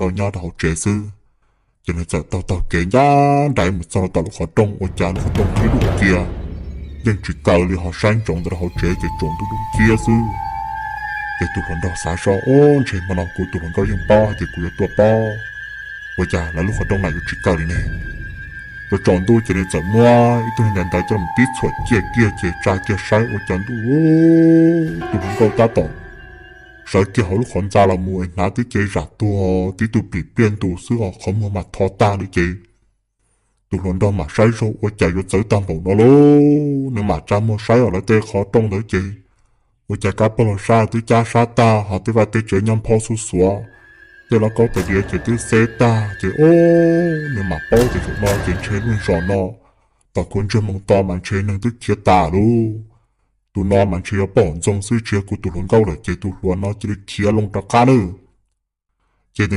tau nyob rau hauv tsev xwb. Ces nws txawm taug taug kev ncaj nraim mus txog rau tom lub qhov rooj, ua cas lub qhov rooj qhib lug cia, yeej tsis kaw li, ho saib ntsoov ntawm rau hauv tsev ces tsaus ntuj dub nciab xwb. Ces tus hluas nraug xav zoj, Ub, ntshe hmo no kuv tus hluas nkauj yeej paub hais tias kuv yuav tuaj pab, ua cas lawv lub qhov rooj na yuav tsis kaw li ne? Tsaus tsaus ntuj ces nws txawm muab ib tug niag ntawv coj los tib txhuam ciaj kiag ces tsa kiag saib ua cas ntuj, tus hluas nkauj tab tom sawv kiag hauv lub qhov ntxa los mus es hnav tib ce zam tuag tib tug plim pliaj ntus xwb os, qhov muag mas tho tag li ces tus hluas nraug mam saib zog ua cas yuav txawv tag npaum no lauj. Nws mam tsa muag saib os lawv tej qhov rooj ntawd ces ua cas kab pawg los sab twb cab sab tag, ho tej vaj tej tsev nyob nphau xuj xuav, tej lauj kaub tais diav ces twb xeb tag ces, Ub, nws mam paub tias zaum no ces ntshe lub zos no tom kuv ntsej moo to mas ntshe neeg twb khiav tas lauj. Tus no mas ntshe yuav poj ntxoog xwb, tsis yog kuv tus hluas nkauj lawm. Ces tus hluas no cia li khiav loo rov qab nawb. Ces